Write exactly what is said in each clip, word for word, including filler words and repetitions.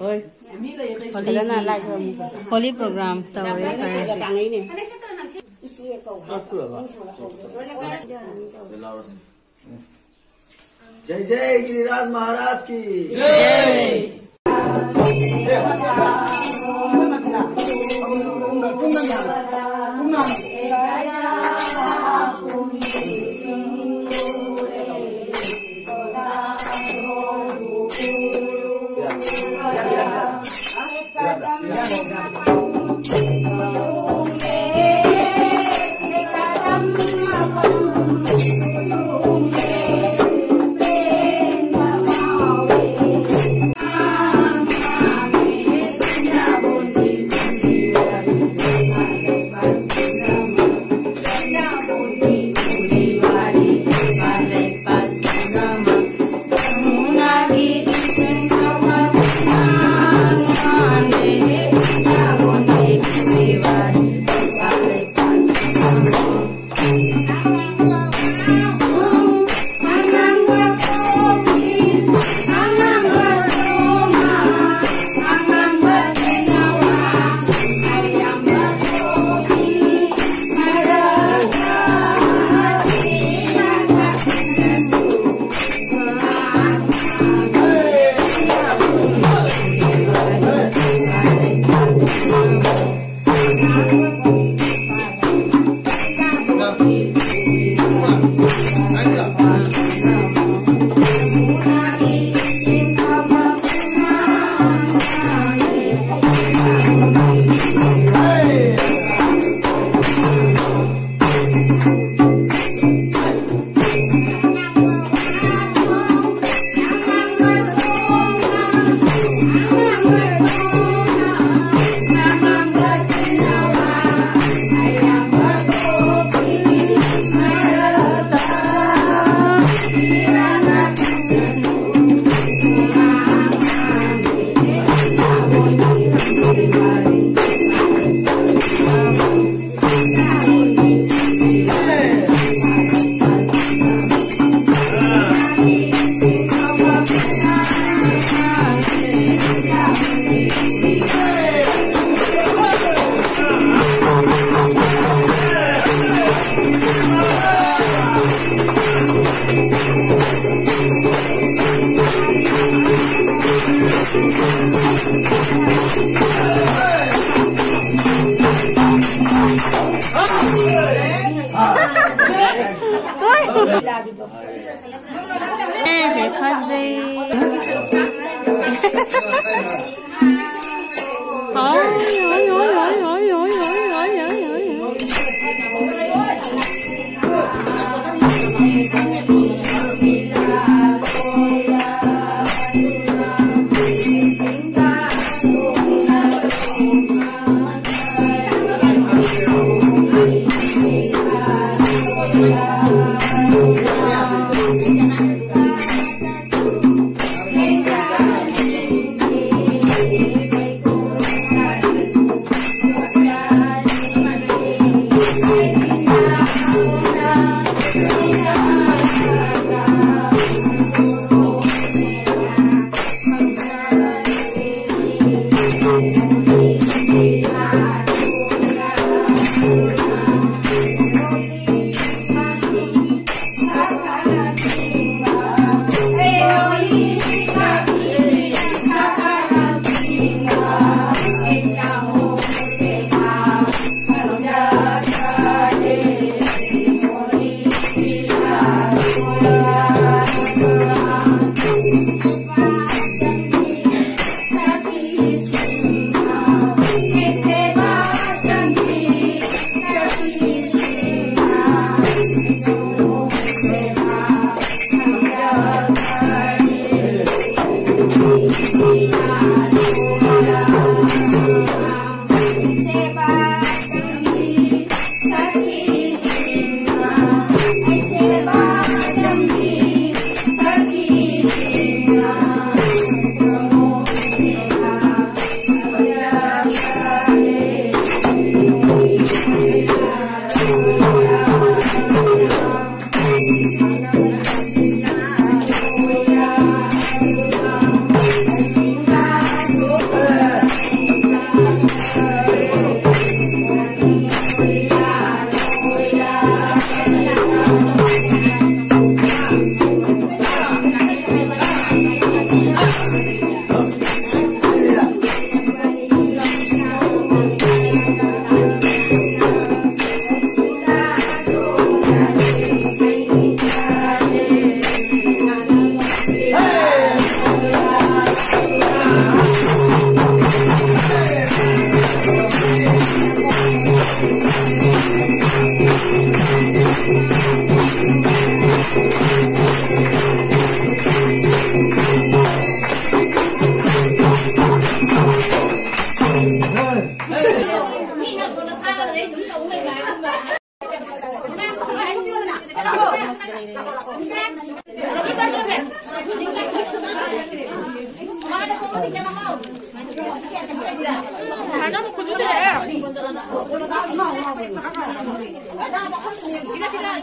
ꯍꯣꯏ꯫ ꯐꯖꯅ ꯂꯥꯏ ꯈꯨꯔꯨꯝꯃꯨ꯫ ꯍꯣꯂꯤ ꯄ꯭ꯔꯣꯒ꯭ꯔꯥꯝ ꯇꯧꯔꯦ, ꯐꯔꯦ꯫ जय जय गिरिराज महाराज की।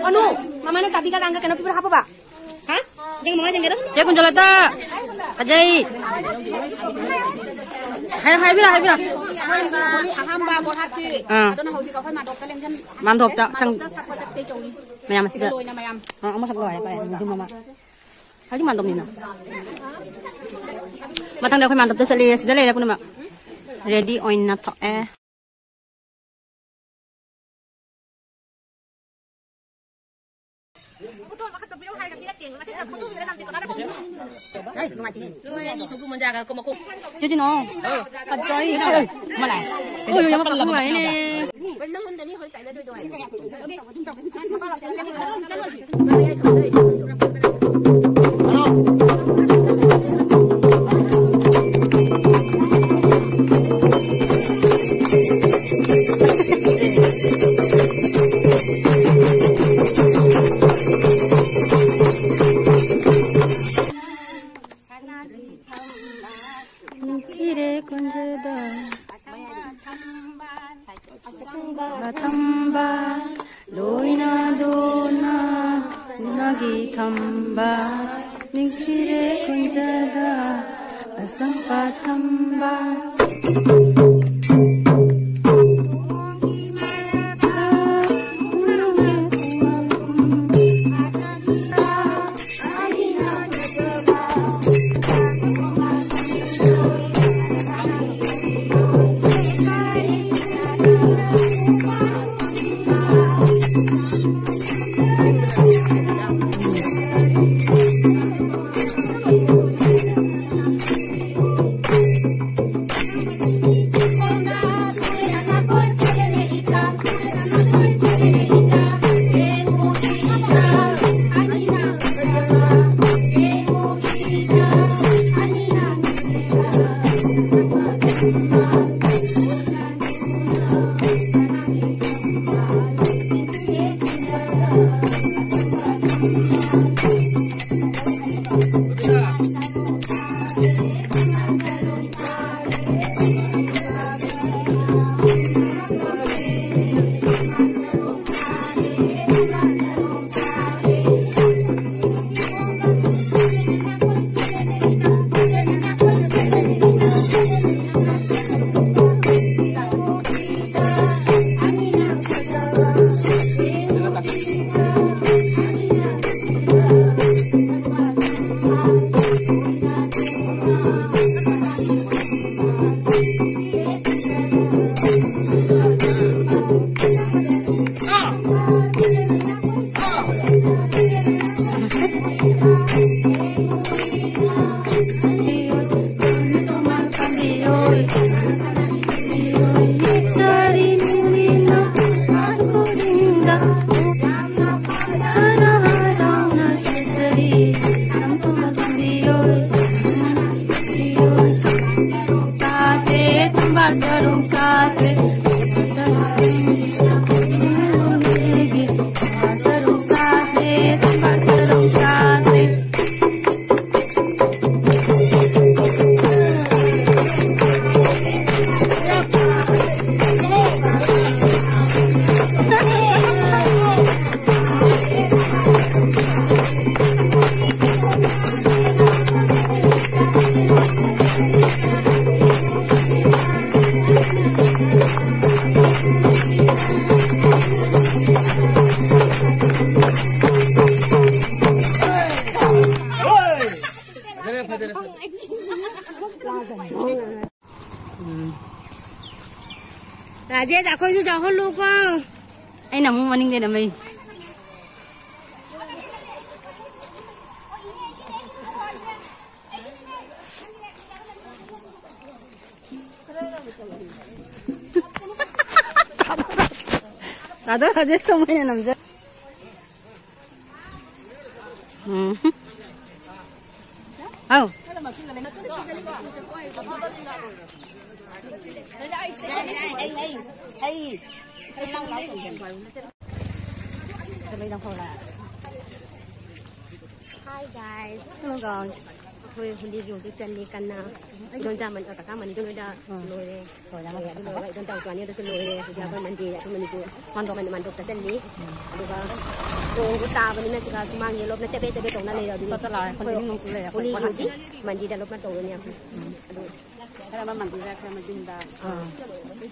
ꯑꯅꯨ, ꯃꯃꯥꯅ ꯆꯥꯕꯤꯒ ꯂꯥꯡꯒ ꯀꯩꯅꯣ ꯄꯤꯕ꯭ꯔꯥ ꯍꯥꯞꯄꯕ? ꯍꯥ? ꯌꯦꯡ ꯃꯃꯥ ꯌꯦꯡꯒꯦꯔꯣ? ꯆꯦ ꯀꯨꯟꯖꯂꯇꯥ, ꯐꯖꯩ꯫ ꯍꯥꯏ-, ꯍꯥꯏꯕꯤꯔꯣ, ꯍꯥꯏꯕꯤꯔꯣ꯫ ꯑꯍꯥꯟꯕ ꯄꯣꯠ ꯍꯥꯞꯁꯤ꯫ ꯑꯥ꯫ ꯑꯗꯨꯅ ꯍꯧꯖꯤꯛ ꯑꯩꯈꯣꯏ ꯃꯥꯟꯗꯣꯞꯇ ꯂꯦꯡꯖꯟ-, ꯃꯥꯟꯗꯣꯞꯇ ꯆꯪ-, ꯃꯥꯟꯗꯣꯞꯇ ꯁꯛꯄ ꯆꯠꯀꯦ ꯇꯧꯔꯤ꯫ ꯃꯌꯥꯝ ꯑꯁꯤꯗ꯫ ꯁꯤꯗ ꯂꯣꯏꯅ ꯃꯌꯥꯝ꯫ ꯑꯥ, ꯑꯃꯈꯛ ꯂꯣꯏꯔꯦ, ꯐꯔꯦ꯫ ꯑꯗꯨꯗꯤ ꯃꯃꯥ꯫ ꯍꯧꯖꯤꯛ ꯃꯥꯟꯗꯣꯞꯅꯤꯅ꯫ ꯃꯊꯪꯗ ꯑꯩꯈꯣꯏ ꯃꯥꯟꯗꯣꯞꯇ ꯆꯠꯂꯤ, ꯁꯤꯗ ꯂꯩꯔꯦ ꯄꯨꯝꯅꯃꯛ꯫ ꯔꯦꯗꯤ ꯑꯣꯏꯅ ꯊꯣꯛꯑꯦ꯫ ꯆꯦ ꯖꯤꯅꯣ꯫ ꯐꯖꯩ꯫ ꯃꯥ ꯂꯥꯛꯑꯦ꯫ ꯎꯏ, ꯎꯏ, ꯑꯃ ꯄꯜꯂꯕ ꯅꯨꯡꯉꯥꯏꯅꯦ꯫ ꯅꯤꯡꯊꯤꯔꯦ ꯀꯨꯟꯖꯗ ꯑꯁꯪꯕ ꯊꯝꯕꯥꯜ ꯂꯣꯏꯅꯗꯨꯅ ꯎꯅꯒꯤ ꯊꯝꯕꯥꯜ ꯅꯤꯡꯊꯤꯔꯦ ꯀꯨꯟꯖꯗ ꯑꯁꯪꯕ ꯊꯝꯕꯥꯜ꯫ ꯔꯥꯖꯦꯁ, ꯑꯩꯈꯣꯏꯁꯨ ꯆꯥꯎꯍꯜꯂꯨꯀꯣ꯫ ꯑꯩꯅ ꯑꯃꯨꯛ ꯃꯅꯤꯡꯗꯩ ꯅꯝꯃꯛꯏ꯫ ꯔꯥꯙꯥ ꯔꯥꯖꯦꯁ ꯇꯧꯕ ꯑꯩꯅ ꯅꯝꯖ-, ꯎꯝ꯫ ꯑꯧ꯫ Hi guys, hello guys. ꯑꯩꯈꯣꯏ ꯍꯨꯂꯤꯒꯤ ꯍꯧꯖꯤꯛ ꯆꯜꯂꯤ ꯀꯟꯅ꯫ ꯏꯗꯣꯝꯆꯥ ꯃꯅꯤ-, ꯀꯀꯥ ꯃꯅꯤꯗꯨ ꯅꯣꯏꯗ ꯂꯣꯏꯔꯦ꯫ ꯂꯣꯏꯔꯦ, ꯑꯗꯨ ꯂꯣꯏꯔꯒ ꯏꯗꯣꯟ ꯇꯧꯔꯛꯄꯅꯤ꯫ ꯑꯗꯨꯁꯨ ꯂꯣꯏꯔꯦ꯫ ꯍꯧꯖꯤꯛ ꯑꯩꯈꯣꯏ ꯃꯟꯗꯦ, ꯑꯩꯈꯣꯏ ꯃꯅꯤꯄꯨꯔ ꯃꯟꯗꯣꯞꯇ ꯆꯠꯂꯤ꯫ ꯑꯗꯨꯒ ꯅꯣꯡꯁꯨ ꯇꯥꯕꯅꯤꯅ ꯁꯤꯗ ꯁꯨꯃꯥꯡꯁꯦ ꯂꯣꯞꯅ ꯆꯕꯦꯠ ꯆꯕꯦꯠ ꯇꯧꯅ ꯂꯩꯔꯦ꯫ ꯑꯗꯨꯅ ꯑꯩꯈꯣꯏ ꯍꯣꯂꯤꯒꯤ ꯍꯧꯖꯤꯛ ꯃꯟꯗꯤꯔꯗ ꯂꯣꯞꯅ ꯇꯧꯔꯅꯤ ꯑꯩꯈꯣꯏ꯫ ꯑꯗꯨ ꯈꯔ ꯑꯃ ꯃꯟꯗꯤꯔꯗ, ꯈꯔ ꯑꯃ ꯌꯨꯝꯗ꯫ ꯑꯥ꯫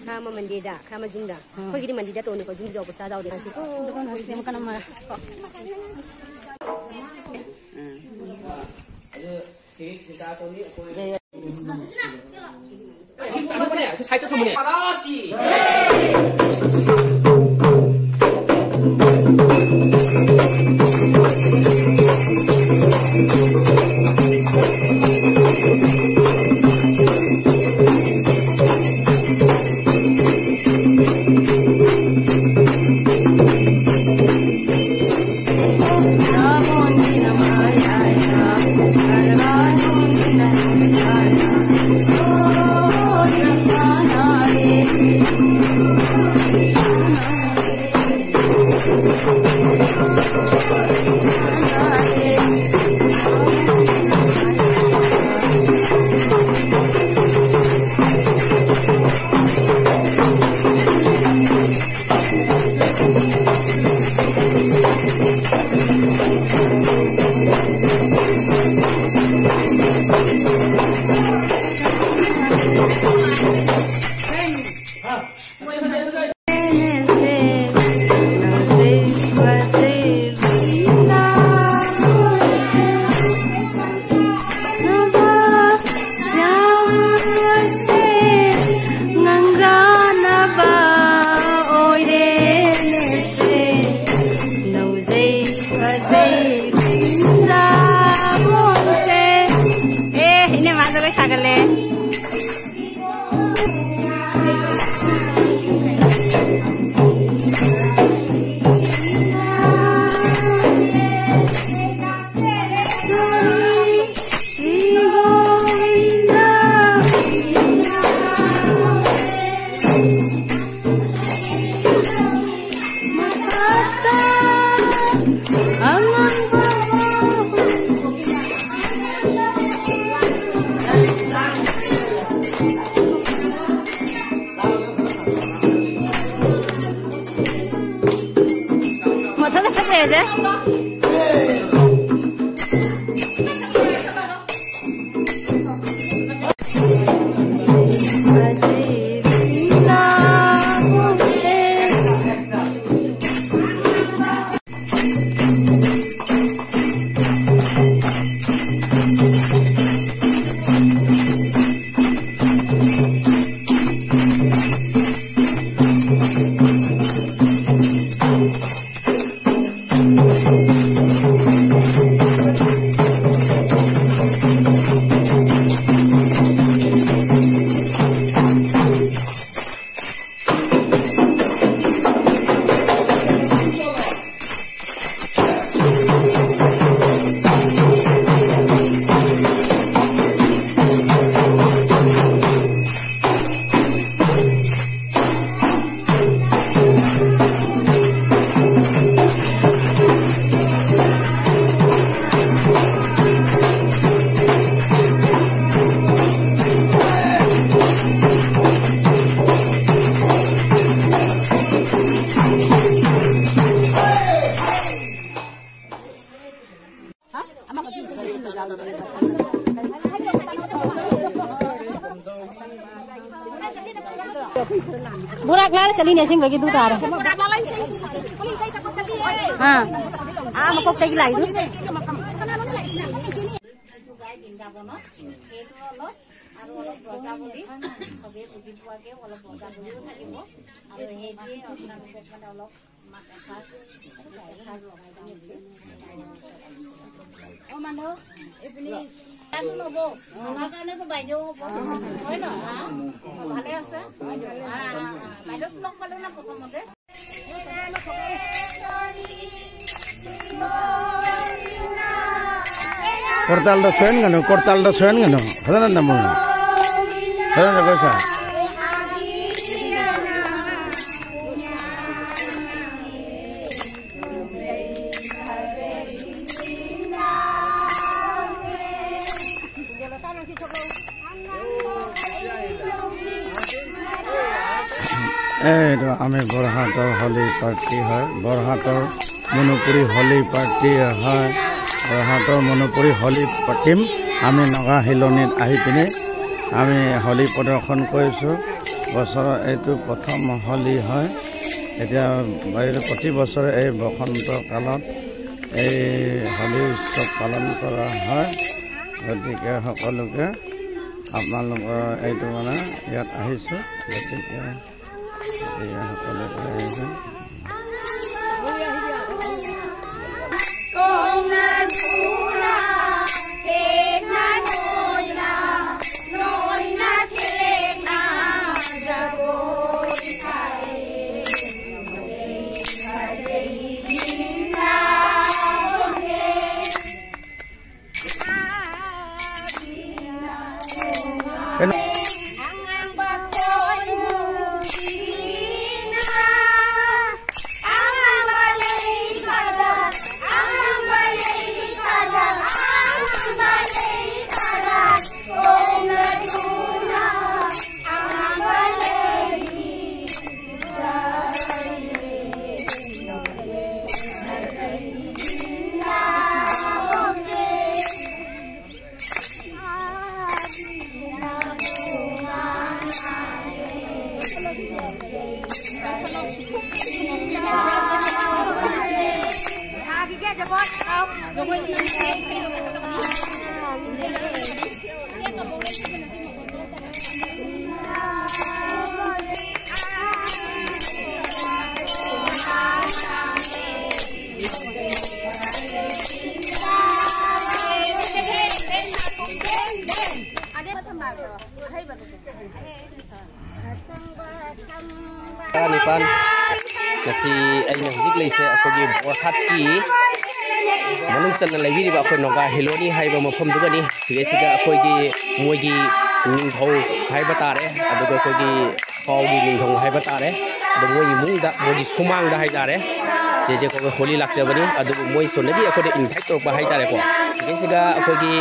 ꯈꯔ ꯑꯃ ꯃꯟꯗꯤꯔꯗ, ꯈꯔ ꯑꯃ ꯌꯨꯝꯗ꯫ ꯑꯥ꯫ ꯑꯩꯈꯣꯏꯒꯤꯗꯤ ꯃꯟꯗꯤꯔꯗ ꯇꯧꯅꯤꯀꯣ, ꯌꯨꯝꯗ ꯌꯧꯕ ꯁꯨꯡꯌꯥ ꯌꯥꯎꯗꯦ꯫ ꯑꯗꯨ ꯁꯦꯝꯃꯛꯀꯅꯨ ꯃꯥ꯫ ꯑꯦ, ꯏꯅꯝꯃ ꯖꯒꯣꯏ ꯁꯥꯒꯠꯂꯦ꯫ ꯃꯊꯟꯇ ꯁꯛ ꯂꯩꯔꯁꯦ꯫ ꯕꯣꯔꯥꯛ ꯂꯥꯜꯂ ꯆꯠꯂꯤꯅꯦ ꯑꯁꯦꯡꯕꯒꯤ ꯑꯗꯨ ꯇꯥꯔꯦ꯫ ꯑꯥ꯫ ꯑꯥ, ꯃꯀꯣꯛꯇꯒꯤ ꯂꯥꯛꯏꯗꯨ꯫ অ, মানুহ, এইপিনে তাতো ল'ব। আমাৰ কাৰণেতো বাইদেউ হ'ব। হয় ন? হা? ভালে আছে? হা, হা, হা। বাইদেউক লগ পালো না প্ৰথমতে। Kortal da soyan gano, kortal da soyan gano. Hada na namu. Hada na kosa. এইটো আমি বৰহাটৰ হোলী পাৰ্টি হয়, বৰহাটৰ মণিপুৰী হোলী পাৰ্টি হয়, বৰহাটৰ মণিপুৰী হোলী পাতিম আমি নগা শিলনীত আহি পিনে আমি হোলী প্ৰদৰ্শন কৰিছোঁ। বছৰৰ এইটো প্ৰথম হোলী হয়। এতিয়া বাইদেউ প্ৰতি বছৰে এই বসন্ত কালত এই হোলী উৎসৱ পালন কৰা হয়। গতিকে সকলোকে আপোনালোকৰ এইটো মানে ইয়াত আহিছোঁ। গতিকে এয়া সকলোকে আহিছোঁ। ꯇꯔꯥꯅꯤꯄꯥꯟ꯫ ꯉꯁꯤ ꯑꯩꯅ ꯍꯧꯖꯤꯛ ꯂꯩꯁꯦ ꯑꯩꯈꯣꯏꯒꯤ ꯕꯣꯔꯍꯥꯠꯀꯤ ꯃꯅꯨꯡ ꯆꯟꯅ ꯂꯩꯕꯤꯔꯤꯕ ꯑꯩꯈꯣꯏ ꯅꯣꯒꯥ ꯍꯦꯂꯣꯅꯤ ꯍꯥꯏꯕ ꯃꯐꯝꯗꯨꯒꯅꯤ꯫ ꯁꯤꯗꯩꯁꯤꯗ ꯑꯩꯈꯣꯏꯒꯤ ꯃꯣꯏꯒꯤ ꯅꯤꯡꯊꯧ ꯍꯥꯏꯕ ꯇꯥꯔꯦ, ꯑꯗꯨꯒ ꯑꯩꯈꯣꯏꯒꯤ ꯊꯥꯎꯒꯤ ꯅꯤꯡꯊꯧ ꯍꯥꯏꯕ ꯇꯥꯔꯦ꯫ ꯑꯗꯣ ꯃꯣꯏꯒꯤ ꯏꯃꯨꯡꯗ, ꯃꯣꯏꯒꯤ ꯁꯨꯃꯥꯡꯗ ꯍꯥꯏꯇꯥꯔꯦ, ꯁꯤꯁꯦ ꯑꯩꯈꯣꯏ ꯍꯣꯂꯤ ꯂꯥꯛꯆꯕꯅꯤ꯫ ꯑꯗꯨꯕꯨ ꯃꯣꯏ ꯁꯣꯝꯗꯒꯤ ꯑꯩꯈꯣꯏꯗ ꯏꯟꯚꯥꯏꯠ ꯇꯧꯔꯛꯄ ꯍꯥꯏꯇꯥꯔꯦꯀꯣ꯫ ꯁꯤꯗꯩꯁꯤꯗ ꯑꯩꯈꯣꯏꯒꯤ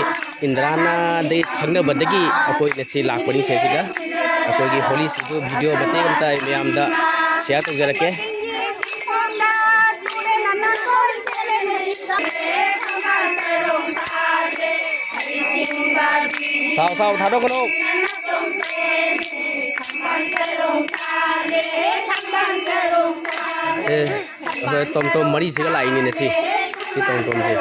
ꯏꯟꯗ꯭ꯔꯥꯅꯥꯗꯩ ꯈꯪꯅꯕꯗꯒꯤ ꯑꯩꯈꯣꯏ ꯉꯁꯤ ꯂꯥꯛꯄꯅꯤ꯫ ꯁꯤꯁꯤꯗ ꯑꯩꯈꯣꯏꯒꯤ ꯍꯣꯂꯤꯁꯤꯁꯨ ꯚꯤꯗꯤꯑꯣ ꯃꯇꯦꯛ ꯑꯃꯇ ꯑꯩ ꯃꯌꯥꯝꯗ ꯁꯤꯌꯥꯔ ꯇꯧꯖꯔꯛꯀꯦ꯫ ꯁꯥꯎ, ꯁꯥꯎ, ꯊꯥꯗꯣꯛꯀꯅꯨ꯫ ꯑꯦ, ꯑꯩꯈꯣꯏ ꯇꯣꯝ ꯇꯣꯝ ꯃꯔꯤꯁꯤꯒ ꯂꯥꯛꯏꯅꯤꯅꯦ ꯁꯤ꯫ ꯁꯤ ꯇꯣꯝ ꯇꯣꯝꯁꯦ꯫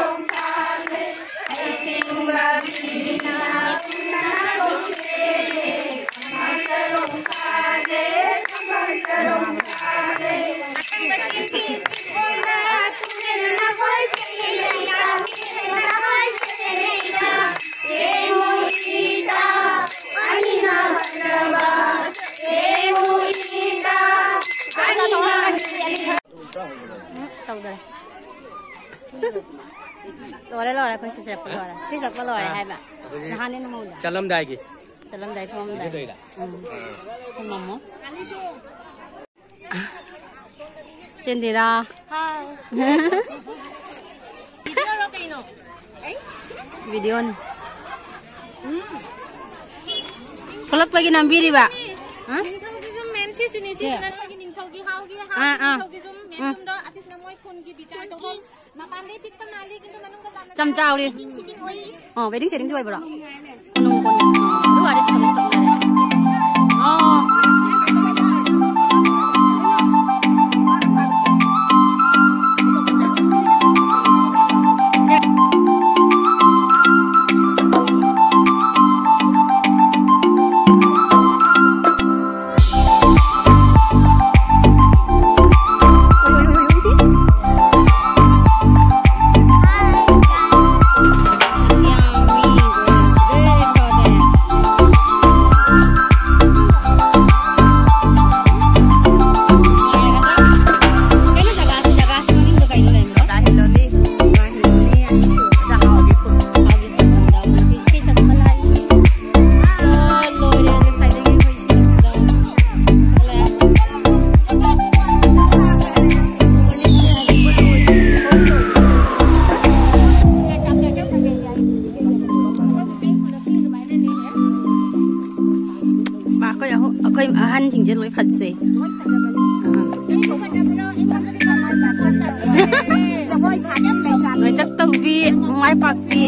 ꯎꯝ, ꯇꯧꯗꯔꯦ꯫ ꯂꯣꯏꯔꯦ, ꯂꯣꯏꯔꯦ, ꯑꯩꯈꯣꯏ ꯁꯤ ꯆꯠꯄ ꯂꯣꯏꯔꯦ꯫ ꯁꯤ ꯆꯠꯄ ꯂꯣꯏꯔꯦ ꯑꯥ, ꯍꯥꯏꯕ꯫ ꯑꯩꯈꯣꯏꯁꯤ ꯅꯍꯥꯟꯅꯦ ꯅꯃꯧꯗ꯫ ꯆꯠꯂꯝꯗꯥꯏꯒꯤ꯫ ꯆꯠꯂꯝꯗꯥꯏ, ꯊꯣꯛꯑꯝꯗꯥꯏ꯫ ꯄꯤꯖꯗꯣꯏꯔꯥ? ꯎꯝ꯫ ꯑꯥ꯫ ꯊꯝꯃꯝꯃꯣ꯫ ꯆꯦꯟꯗꯦꯔꯥ? ꯍꯥꯎ꯫ ꯚꯤꯗꯤꯑꯣꯔꯣ ꯀꯩꯅꯣ? ꯚꯤꯗꯤꯑꯣꯅꯤ꯫ ꯎꯝ꯫ ꯊꯣꯛꯂꯛꯄꯒꯤ ꯅꯝꯕꯤꯔꯤꯕ? ꯍꯥ? ꯅꯤꯡꯊꯧꯒꯤ ꯌꯨꯝ ꯃꯦꯝ ꯁꯤꯁꯤꯅꯤ, ꯁꯤꯁꯤꯅ ꯁꯦ꯫ ꯅꯣꯏꯒꯤ ꯅꯤꯡꯊꯧꯒꯤ ꯍꯥꯎꯒꯤ ꯑꯥ, ꯍꯥꯎꯒꯤ ꯑꯥ꯫ ꯅꯤꯡꯊꯧꯒꯤ ꯌꯨꯝ ꯃꯦꯝ ꯎꯝ꯫ ꯌꯨꯝꯗꯣ, ꯑꯁꯤꯁꯤꯅ ꯃꯣꯏ ꯈꯨꯟꯒꯤ ꯕꯤꯆꯥꯔꯗꯣ ꯍꯣꯜ꯫ ꯃꯄꯥꯟꯗꯩ ꯄꯤꯛꯄ ꯃꯥꯜꯂꯤ, ꯀꯤꯟꯇꯨ ꯃꯅꯨꯡꯗ ꯌꯥꯝꯅ ꯌꯥꯝ ꯆꯥꯎꯔꯤ꯫ ꯋꯦꯗꯤꯡ ꯁꯦꯠꯇꯤꯡꯁꯤ ꯑꯣꯏꯕ꯭ꯔꯣ? ꯀꯣꯅꯨꯡ, ꯀꯣꯅꯨꯡ꯫ ꯑꯗꯨ ꯑꯣꯏꯔꯗꯤ ꯁꯤꯗ ꯑꯗꯨꯝ ꯇꯧ ꯌꯥꯔꯦ꯫ ꯑꯣ꯫ ꯑꯩꯈꯣꯏ ꯑꯍꯟꯁꯤꯡꯁꯦ ꯂꯣꯏ ꯐꯖꯩ꯫ ꯖꯒꯣꯏ ꯁꯥꯒꯦ ꯂꯩꯁꯥꯕꯤ꯫ ꯅꯣꯏꯇꯛ ꯇꯧꯕꯤ, ꯃꯥꯏ ꯄꯥꯛꯄꯤ꯫